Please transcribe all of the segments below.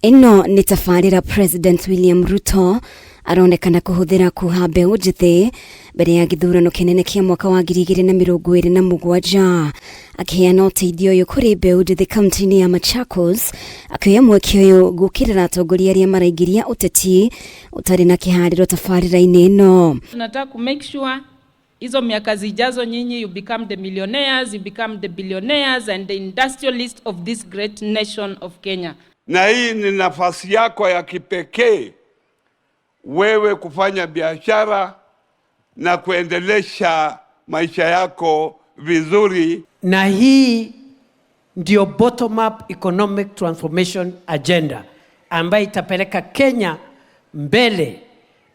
Ĩno nĩ tabarĩra President William Ruto aronekana kũhũthĩra kuha mbeũ njĩthĩ mbere ya gĩthurano kĩnene kĩa mwaka wa 2027. Akĩheana ũteithio ũyũ kũrĩ mbeũ njĩthĩ kaunti-inĩ ya Machakos, akĩoya mweke ũyũ gũkĩrĩra atongoria arĩa maraingĩria ũteti ũtarĩ na kĩharĩro tabarĩra-inĩ ĩno. Tunataka ku make sure hizo miaka zijazo nyinyi you become the millionaires, you become the billionaires and the industrialists of this great nation of Kenya. Na hii ni nafasi yako ya kipekee wewe kufanya biashara na kuendelesha maisha yako vizuri. Na hii ndio bottom up economic transformation agenda ambayo itapeleka Kenya mbele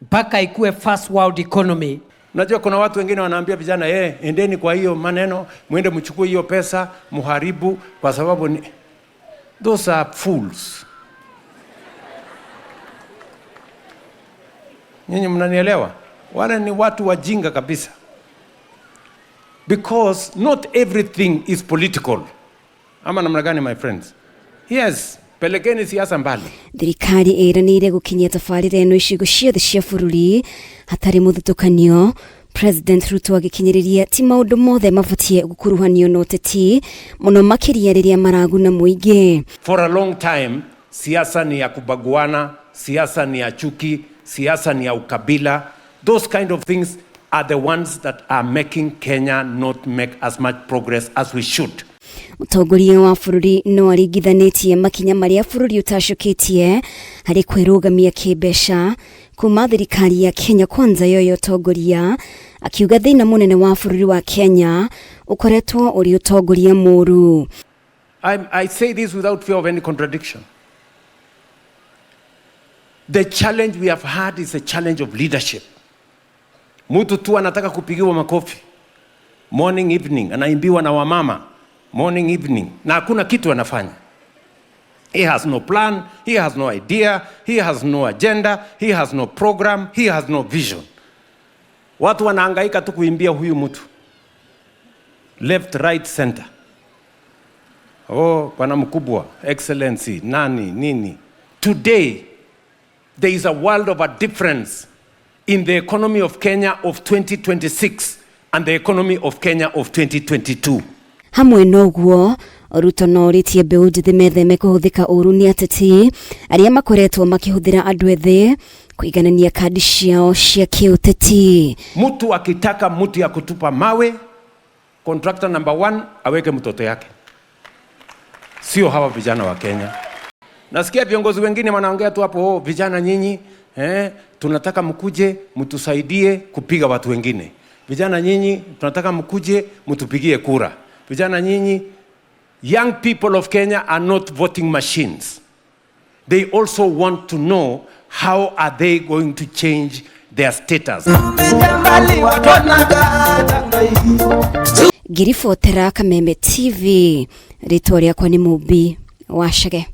mpaka ikuwe first world economy. Unajua kuna watu wengine wanaambia vijana endeni kwa hiyo maneno, mwende mchukue hiyo pesa, muharibu kwa sababu ni... Those are fools. Nyinyi mnanielewa? Wale ni watu wajinga kabisa. Because not everything is political. Ama namna gani, my friends? Yes, pelekeni siasa mbali. Thirikari ĩranĩire gũkinyia tabarĩra ĩno icigo ciothe cia bũrũri hatarĩ mũthutũkanio. President Ruto agĩkinyĩrĩria ti maũndũ mothe mabatiĩ gũkuruhanio na ũteti mũno makĩria rĩrĩa maraguna mũingĩ. For a long time, siasa ni ya kubaguana, siasa ni ya chuki, siasa ni ya ukabila. Those kind of things are the ones that are making Kenya not make as much progress as we should. Mũtongoria wa bũrũri no aringithanĩtie makinya marĩa bũrũri ũtacũkĩtie harĩ kwĩrũgamia kĩmbeca kuma thirikari ya Kenya Kwanza yoyo ũtongoria, akiuga thĩna mũnene wa bũrũri wa Kenya ũkoretwo ũrĩ ũtongoria mũru. I say this without fear of any contradiction. The challenge we have had is a challenge of leadership. Mtu tu anataka kupigiwa makofi morning evening, anaimbiwa na wamama morning evening, na hakuna kitu anafanya. He has no plan, he has no idea, he has no agenda, he has no program, he has no vision. Watu wanahangaika tu kuimbia huyu mtu left, right, center. Oh, bwana mkubwa, excellency, nani, nini. Today, there is a world of a difference in the economy of Kenya of 2026 and the economy of Kenya of 2022. Hamwe noguo Ruto no orĩtie mbeũ njĩthĩ metheme kũhũthĩka ũru nĩ ateti arĩa makoretwo makĩhũthĩra andũ ethĩ kũiganania kandi ciao cia kĩũteti. Mtu akitaka mtu ya kutupa mawe, contractor number 1 aweke mtoto yake, sio hawa vijana wa Kenya. Nasikia viongozi wengine wanaongea tu hapo, oh, vijana nyinyi, tunataka mkuje mtusaidie kupiga watu wengine. Vijana nyinyi tunataka mkuje mtupigie kura. Vijana nyinyi, young people of Kenya are not voting machines. They also want to know how are they going to change their status. Ngiribotera Kameme TV, rĩtwa rĩakwa nĩ Mũmbi Wacege.